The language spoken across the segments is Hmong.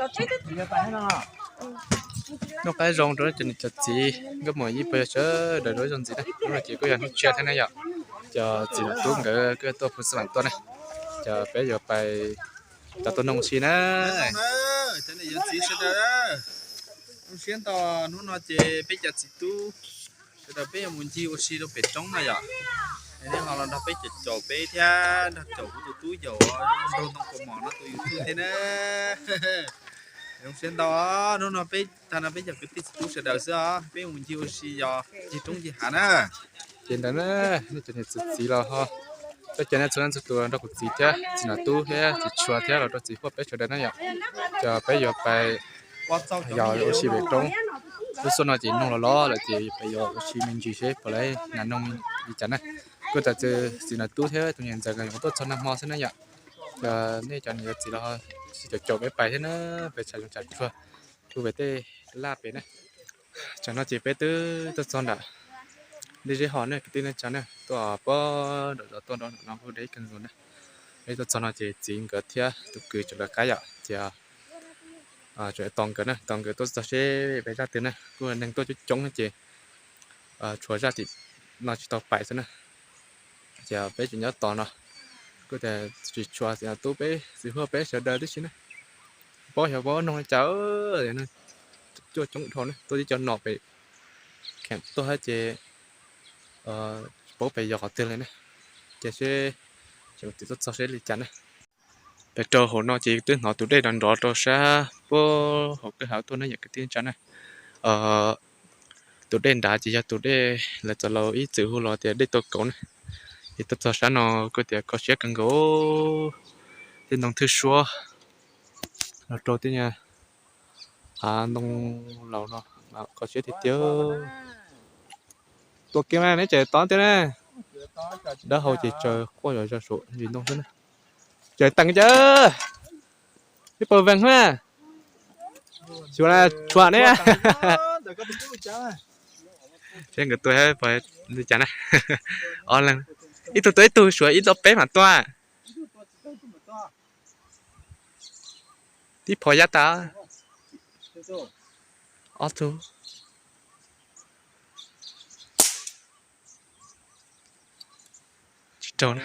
Noj qab zoo rau cov niam cov txiv nkauj muam yij pog yawg sawv daws rau ib zaug ntxiv na. Hnub no ces kuj yog hnub tsiab thiab na yom. Cov txiv tub nkawd kuj tuaj phooj xab vam tuaj na. Ces peb yuav pais cov tuaj noog si na. Cov niam cov txiv sawv daws, zoo siab ntau, hnub no ces peb cov txiv tub sawv daws peb yuav mus ncig ua si rau pem roob no yom. Nej ho los nrog peb caum caum peb thiab nrog caum kuv tus tub yaum nraug ntoo kaus mom no tus YouTube thiab na. Zoo siab ntau, hnub no peb tag no peb cov kwv tij txiv tub sawv daws xwb os, peb mus ncig ua si yos ncig roob ncig hav na. Ces ntawd na, nej cov niam txiv los ho txoj cai nej txhua leej txhua tus nrog kuv txiv thiab txiv Nom Tub thiab txiv Tshua thiab los rau txiv Huaj peb sawv daws na yom. Ces peb yuav pais yos ua si pem roob. Lub xyoo no ces noog los los lawm ces peb yuav ua si me ntsis seb puas lawv nas noog li cas na. Kuj tas txiv Nom Tub thiab tus niam ntxawm nkawd yuav tuaj txog nag hmo xwb na yom. Ces nej cov niam cov txiv los ho sib caum caum peb pais thiab na, peb tshav zoov tshav tsuag, kuj pem tej laj pem na. Tsam no ces peb twb tuaj txog nram dej zeb hos na kwv tij neej tsa na, tuaj pem nram zos tuaj nram no kuj deb kawg nkaus na. Peb tuaj txog no ces txiv nkawd thiab tus kwv tseem lawv qab yom, ces tseem tos nkawd na, tos nkawd tuaj txog seb peb zaj twg na, kuj neeg tuaj coob coob ces tshuav zaj tim no tsis tau pais xwb na. Ces peb tseem nyob tos no, kuj tias tsis tshua txiv Nom Tub peb txiv Huaj peb sawv daws tib si na. Paub xyov paub noog li cas, cuaj coob dhau na, tuaj tib co nom pem kheem tuaj hab ces tsis paub pem yog qhov twg li na. Ces seb tseem txiv tuaj txog seb li cas na. Pem rau hauv no ces twb hnov tus dej nrov nrov rau sab puag hauv kwj ha tuaj na yom kwv tij neej tsa na. Tus dej nrad ces yog tus dej lawv txawm laus ib txwm hu los tias dej Tuaj Kauv na. Ces tuaj txog sab no kuj tias kho siab kawg nkaus, tej ntoo thwj suab los rau tej hav ntoo laus no, kho siab tiag tiag. Tua kiag mas neb tseem tod thiab na. Dawb hau ces tsaws quaj zom zaws saum ntsis ntoo xwb na. Tseem teem cas, ib puas vees na. Xyuas na, tshuam ne. Seb nkawd tua li cas na. Ib tug tua ib tug, suav ib tug peb mam tua. Tib phom yab tas. Ob tug. Tsis raug.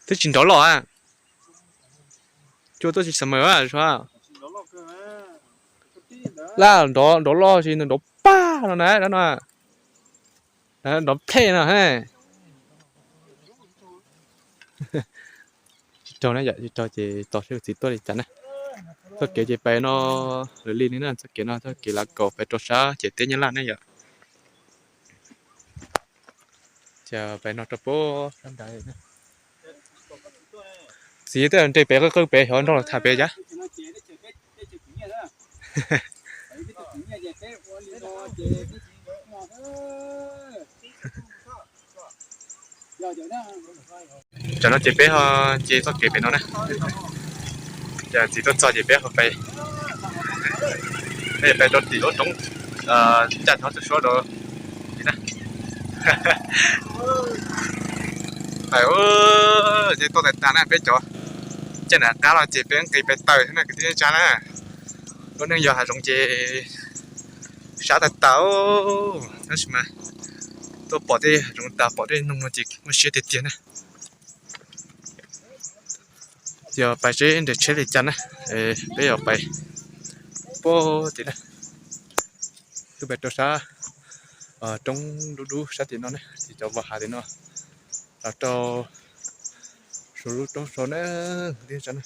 Twb tsis nrov loj a. Cua tuaj tsis xav maws a. Laj nrov, nrov loj sis nrov pag no na, no. Nrov plej no. Tsis raug na yom, tsis raug ces tos seb txiv tuaj li cas na. Txoj kev ces pais no lawm li ne na, txoj kev no txoj kev lav kaus pais rau sab ciam teb Nyab Laj ne yom. Ces pais no rau puag sab nrad. Txiv twb nres pem qw qw pem xyov nrog los tham pem yom. Tam no ces peb ho nce txoj kev pem no na. Ces txiv tuaj txog ces peb ho pais, peb pais rau tim lub roob, caj hnov txhua suab rau tim na. Pais, ces tuaj tag tag na peb cov, caj nram qab los ces peb nqis pais taws xwb na kwv tij neej tsa na. Lub neej yog hav zoov ces sab tag tag, tab sis mas tuaj pom tej hav zoov tas pom tej noog no ces muaj siab tiag tiag na. Yog pais seb nres tsheb li cas na, peb yuav pais puag tim na, twb pais rau sab roob dub dub sab tim no na, tim cov vos hav tim no, los rau saum lub roob sau na, kwv tij neej tsa na.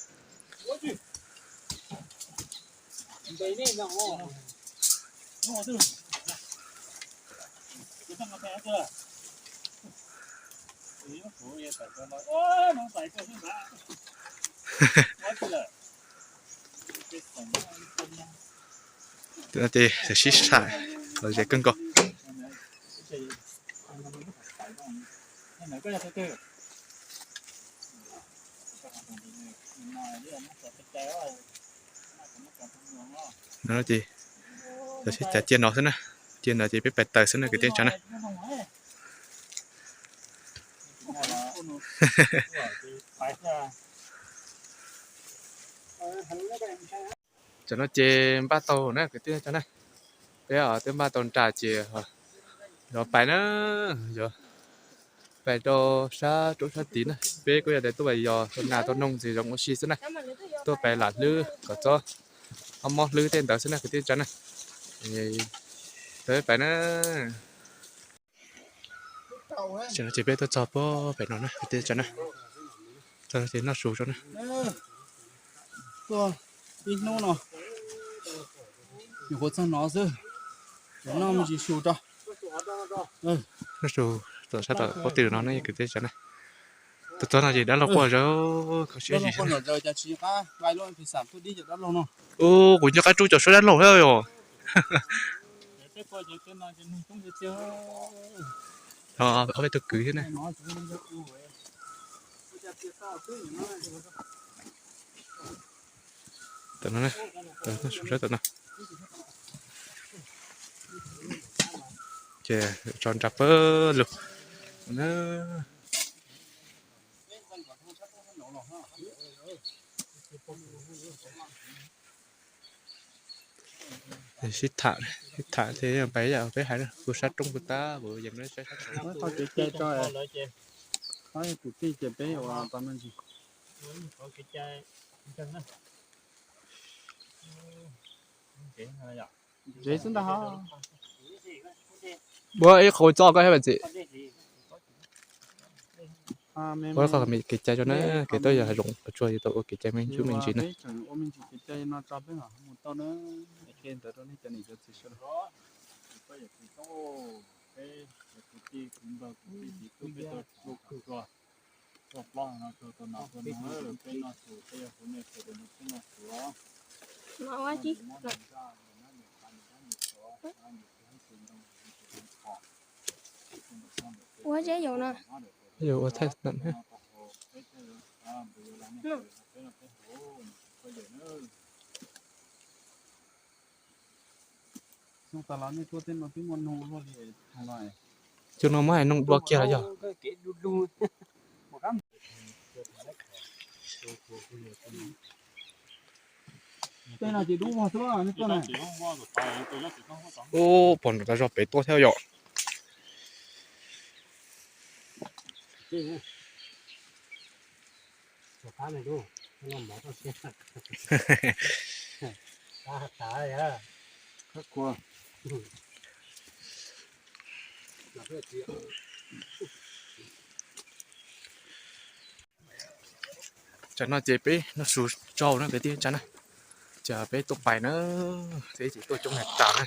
Ces sib sam los ze kawg nkaus. No ces sib cav cia no xwb na, cia no ces peb pais taws xwb na kwv tij neej tsa na. Tam no ces npaj tau na kwv tij cov na, peb twb npaj tau nra ces yuav pais na, yuav pais rau sab roob sab tid na. Peb kuj yog tias tuaj pais yos tau nas tau noog ntxiv zoo ua si xwb na, tuaj pais lam hlwb kom txhob mob hlwb tej ntawd xwb na kwv tij cov na. Peb pais na. Ces peb tuaj txog pem no na kwv tij cov na, txog ces noj su tso na. Tuaj ib hnub no nyuam qhuav txog no xwb, noj me ntsis su tso. Noj su tom sab tom qab twg no ne kwv tij cov na. Tuaj txog no ces dab laug quaj zom zaws, cas tsis nqa luaj pis xam tuaj dib cov dab laug no. Ub, kuv nco qab rub cov suab dab laug thiab yom. Ob peb tug kwv thiab na. Tam no, tam no, tam no. Ces tso nra pawg lug. Sib tham, sib tham ces pais yam peb hais na, kuv sab roob kuv tab kuv yees sab sab. Tau kev cai tso, tus tij ces peb ua tau me ntsis. Deb xwb ntag. Ua ib qho txoj koj thiab Vam Txim. Ua ib qho kev cai tso na, kev tuaj yog hav zoov qhov tsua yus tau ua kev cai me ntsis me ntsis na. Ua zeb yau no. Yau ua thaij ntawm thiab. Cov no muab hais noog dua kiag los yog? Ub, pom nram tas zog pem tuaj thiab yom. Tam no ces peb noj su tsau na kwv tij cov na, ces peb tuaj pais na, peb ces tuaj coob tas na,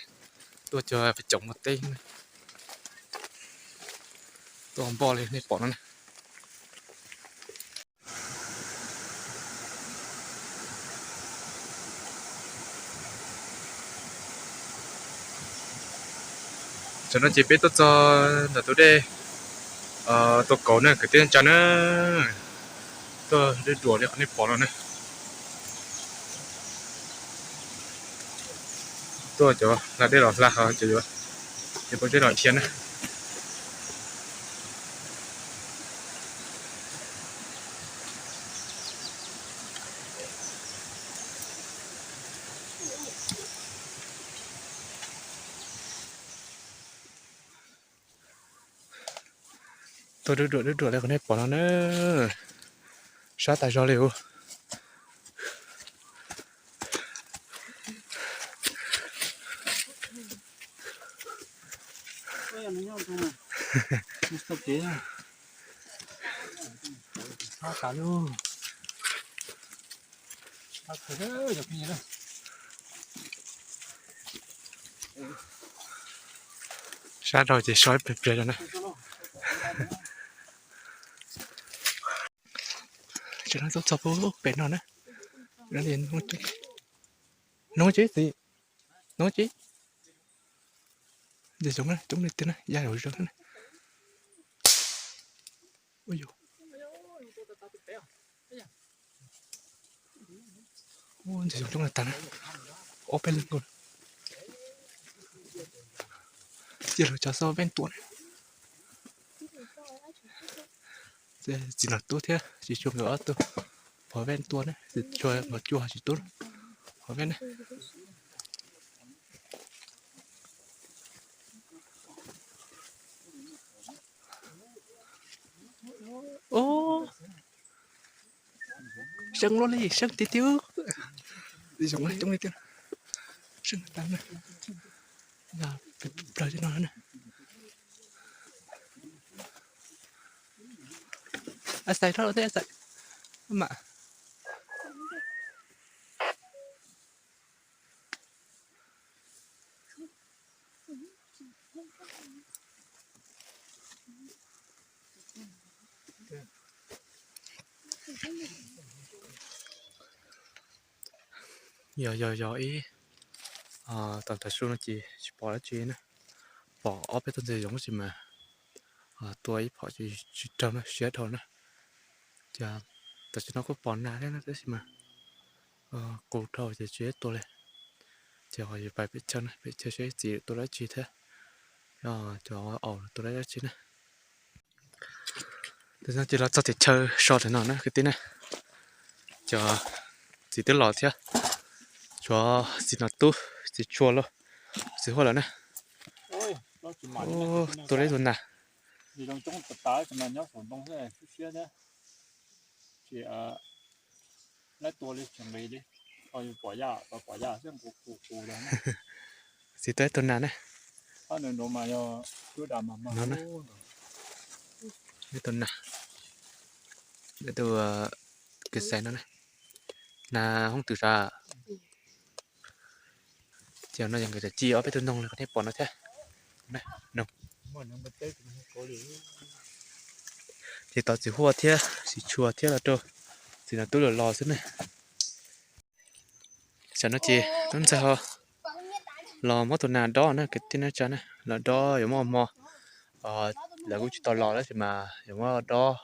tuaj cuag pes coom mus teb, tuaj npoj li nej pom no na. Tam no ces peb tuaj txog ntawm tus dej Tuam Kaum na kwv tij cov na, tuaj deb dua li nej pom no na. Tuaj cov hla dej los hla, cov yuav, cov pob zeb los dhia na. Tuaj dub duam dub duam li qhov nej pom no na, sab tas zog li os. Sab rau ces so ib pliag pliag rau na. Tseem no tuaj txog pem no na. Noo ces txiv, noo ces ntses zoov coob li tiag na, ya zom zaws na. Ntses zoov coob li tas na, ob peb leeg nkaus. Cia lawv cov xoj veej tuam na. Txiv nom tub thiab txiv tsua nkawd ob tug pov vaj tua ne, txiv tsua nkawd cua txiv tub pov vaj ne. Ub, seeb luaj li, seeb tiag tiag. Zoo coob li tiag. Seeb tas na. Yog peb plaws cov no na. A xais rau thiab a xais. Mam. Yog yog yog ib, tam tam su no ces tsis pom dab tsi na. Pom ob peb tug ntxhais zoov tab sis mas tua ib phom ces tsis raug na, siab dhau na. Ces tam sim no kuj pom nas thiab na tab sis mas qus dhau ces tsis tua li. Ces ho yuav pais pem chaw na, pem chaw seb txiv tua dab tsi thiab, cov aum tua dab tsi na. Tam sim no ces los txog tim chaw so tam no na kwv tij na. Cov txiv twb los thiab, tshuav txiv nom tub, txiv tsua los, txiv huaj lawm na. Tua lawm ib tug nas. Txiv tua ib tug nas na. No na, ib tug nas, ib tug kev xais no na, nas hoob twm sas. Ces no yog nkawd tseem ci ob peb tug noog li qhov nej pom no thiab. Ces tos txiv huaj thiab txiv tsua thiab los rau txiv nom tub los los xwb ne. Tam no ces tub ntxawg ho los muab tus nas dob na kwv tij neej tsa na, los dob yuav muab hmo, lawv kuj tsis tau los tab sis mas yuav muab dob,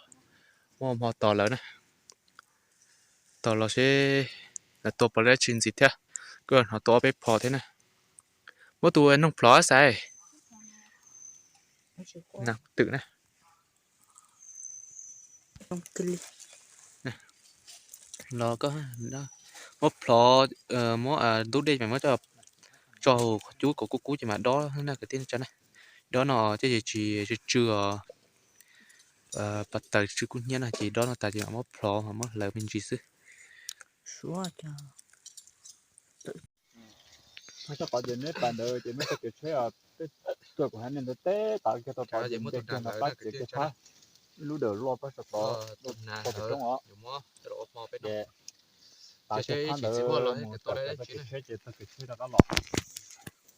muab hmo tos lawv na. Tos los seb lawv tua puas dab tsi ntxiv thiab, kuj hnov tua ob peb phom thiab na. Muab tus noog plhov xaiv. Nas twm na. Los koj muab plhov, muab ntub dej mas muab tso hauv qhov cub kom kub kub ces mam dob na kwv tij neej tsa na. Dob no thiaj tsis tsw tsw os, pas taws tsw kub hnyiab no ces dob no tas ces mam muab plhov mam muab hlawv me ntsis xwb. Sab qhov ces neb pas ntawd ces muab txoj kev tsheb, tuaj kuv hais nej ntawd teb tav kiag tau tod ces muab tus nas hlawv no pab kev kiag pab, ib lub dawm loj pab sab tod, tau pem roob os. Ces tas kiag phab ntawd mus tawm kiag txoj kev tsheb ces txoj kev tsheb rov qab los.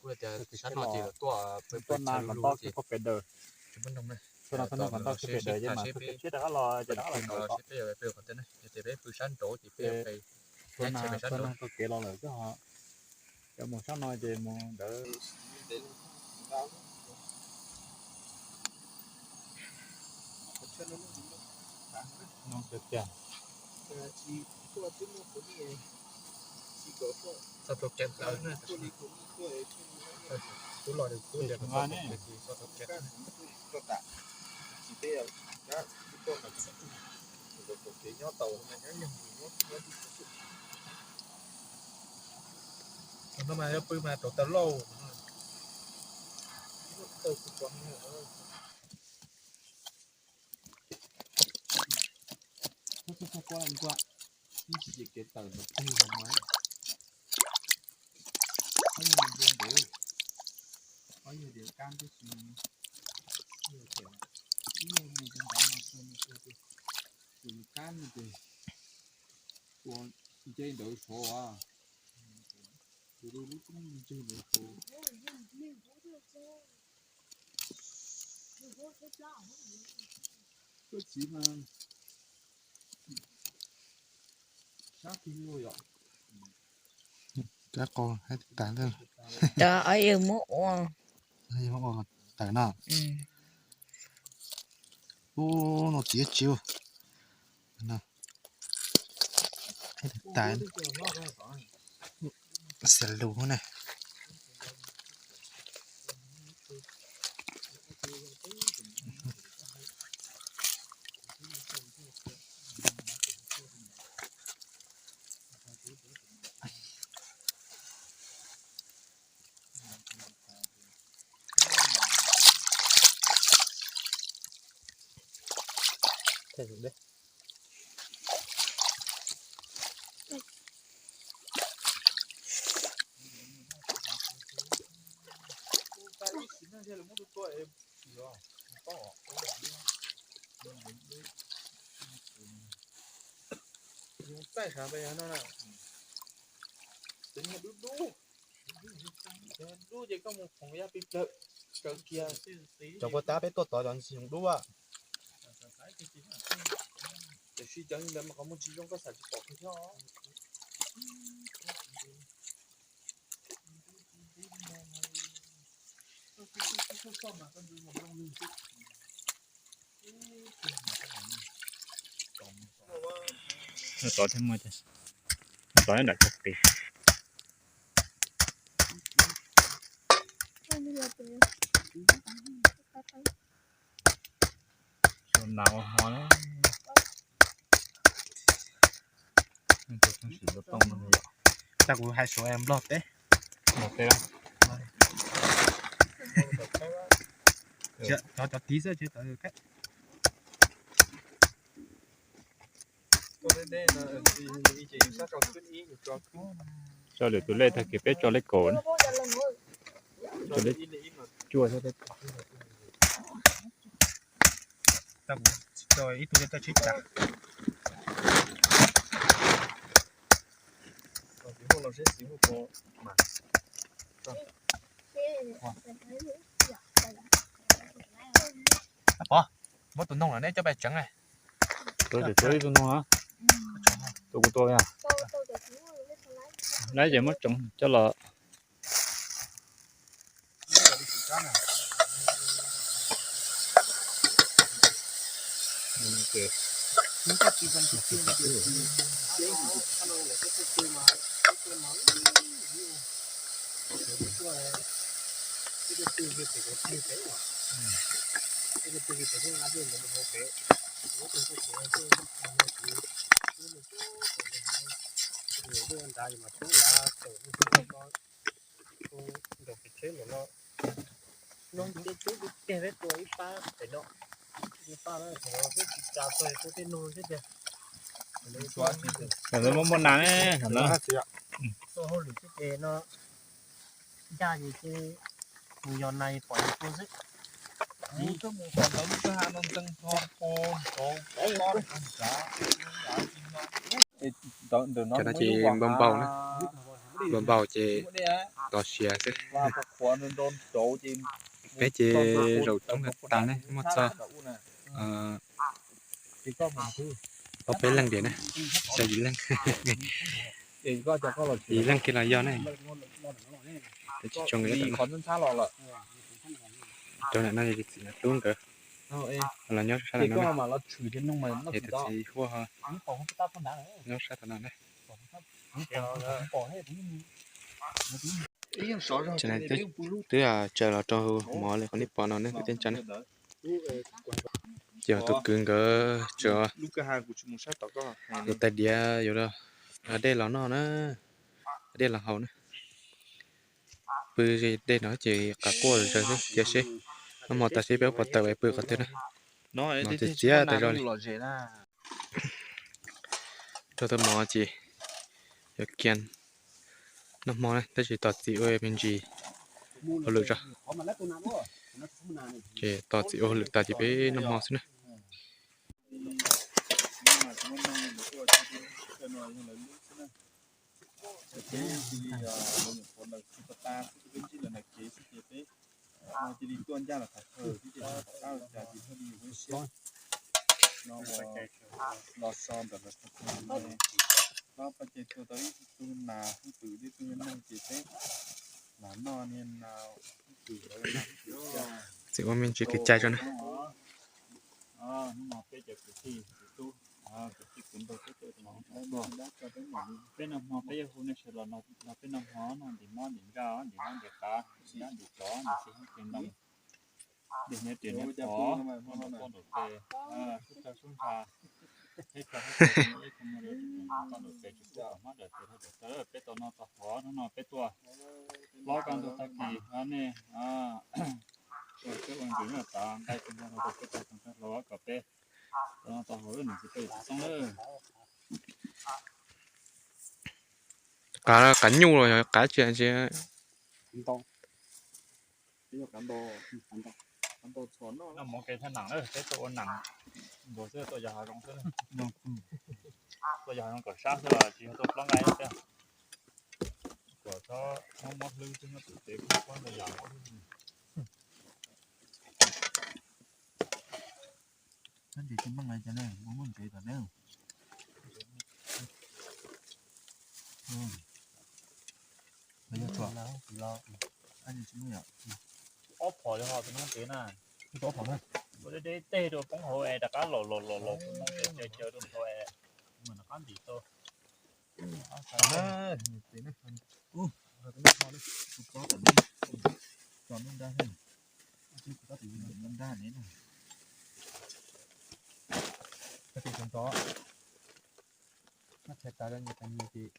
Kuj tias sab no ces lawv tuaj, tuaj nag kom nto kiag pem daws. Tuaj nag kom nto kiag pem daws ces mam txoj kev tsheb rov qab los ces rov qab los tawm tod. Yog tias peb pw sab nraud ces peb pem, peb pem sab nraud txoj kev los lawm xwb ho. Cov mus sab no ces mus ntawd. Tub los tub tias kom txog tom kev ces txog tom kev. No mas yog pw mas rau taw lauj. Txhob txhob txhob, kuab kuab, ib ntsis ces kev tawm ntawd plig los mas. Ob yog mus ntua ntawd, ob yog tias kab tib si, ib yog tias, ib yog mus ntua ntawd no, mus tua tus kab no ces tua nce ntawd saud as, tus lub lub roob ntseg ntawd saud. Koj txiv mas sab tig luaj yom. Kab qau hais tas ntawd. Cov ob yawg muab ua. Ua tawm no. Ub, no txiv tsis ua. No. Tas. Xiav lus na. Taij sav peb yog no na. Tus niag dub dub, dub ces koj mus khoom ya pis plawg, kaw kiag. Cov puas tab peb tuaj tod cov ntsis dub. Tiam sis cov ntawd mas qhov muag tsis zoo koj xav tsis pom kiag thiab. Tod thiab muaj, tod nram tag qis. Nas ua hmo na. Tag kuv hais suav nplog teb. Nplog teb. Cov cov tiv xwb tsis tawv. Tso lwm tus lej tag kis peb tso lej kaum na. Tso lej cuaj thiab. Tso ib tug lej txawj tsheb cas. Pov, muab tus noog los neb coj pais tseev. Tus ib tus noog, tus kuv tua. Lawv ces muab tseev coj los. Muaj muaj nas ne. Ncaj ces mus yos nas pom yus tua xwb. Cov no ces npau npau na, npau npau ces tos siav xwb. Peb ces zaum roob tas ne, muaj txog ob peb leej diam na, xya yim leej, yim leej kiag los yog ne. Tsis tsoo nkawd, rau ntawm no yog txiv tub nkawd los nyob sab ntawm no, es tus txiv huaj nyob sab tom no ne. Twb tsaws los rau mov li qhov nej pom no ne kwv tij neej tsa ne. Ces tus kwv nkawd tseem yuav tais diav yuav dej los noj na, dej los haus na. Pw dej no ces qab quaj zog xwb, cia seb noj hmo tas seb peb puas tawm pw qhov twg na. Mov txias txias tas zog li. Rau tau mov ces yuav kiag noj hmo na, tab sis tos txiv ua me ntsis hauj lwm tso. Ces tos txiv ua hauj lwm tas ces peb noj hmo xwb na. Los so ntawm lawv no pab ces tua tau ib tug nas hwj twm, ib tug neeg ces peb lam noj niag nas hwj twm lawv nas hwj twm. Txiv ua me ntsis kev cai tso na. Hnub no peb cov kwv tij kwv tij kwv npawg peb cov, peb noj hmo peb yuav hu nej sawv los nrog peb noj hmo no, ntim mob ntim ntsaj ntim nab ntim qav ntim tsov ntim xis hoob tes ntoo, ntim hniav riam hniav phom, ntim toj nraum tes, sub tag sub ntsha, ib txhia ib txhia toj nraum tes tsis pub kom mob daws tes rau daws taw. Peb tau noj tau haus, hnub no peb tuaj hlob kaj ntug tag kis nej peb ua ntsuj nyob tas nqaij tag nrho rau peb tau tag hlau kom peb tau noj tau haus lub neej txiv peb txhob xoob lawm. Qav, qav nyuj los yog qav tsi tsi? Noj mov kev thaj nam, peb tuaj ua nam npua xwb, tuaj yos hav zoov xwb. Yog zoo kom sab xwb los tsis yog tuaj plob nqaij thiab. Kom txhob mob mob hlwb xwb, nyob pem tsev plob nqaij yam mob hlwb. Tab sis tsis muaj nqaij cov ne, muaj muaj ntsev tom ne. Yog tsuam, tab sis tsis muaj yom. Ob phom li ho tus no ces na. Ob phom na. Ua deb deb tej rau poob hauv es rov qab los los los los tus no ces caw caw rau hauv es mas rov qab ntim tau. Tus no ho ne, tus no ho ne, tus no ho ne, tso nub nrab, nub nrab ne na. Tab sis tus ntxov, nab txhais tas rau nyias tas nyias ces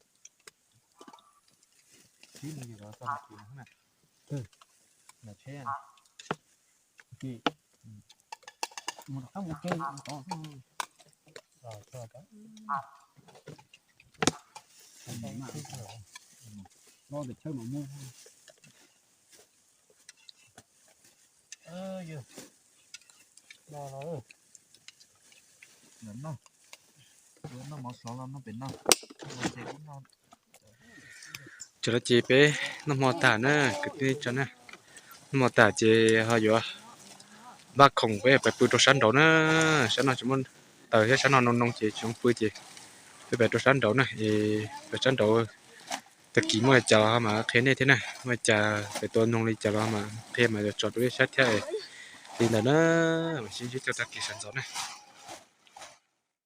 tib nws yog los txog nws na. Nws tsheb ces mus rov qab mus ke tod. Lo ntawm chaw mas mus. Noj, noj mov sov los noj pem no. Ces no ces peb noj hmo tag na, kwv tij tso na. Noj hmo tag ces ho yuav npaj khoom peb pais pw rau sab nraud na. Sab no tsis muaj taws thiab, sab no noo noo ces tsis zoo pw ces peb pais rau sab nraud na. Es pais sab nraud tag kis muaj li cas los ho mam qhia nej thiab na, muaj li cas pais tua noog li cas los ho mam qhia mas yuav tso rau nej saib thiab. Li ntawd na, mam sib ntsib rau tag kis sawv ntxov na.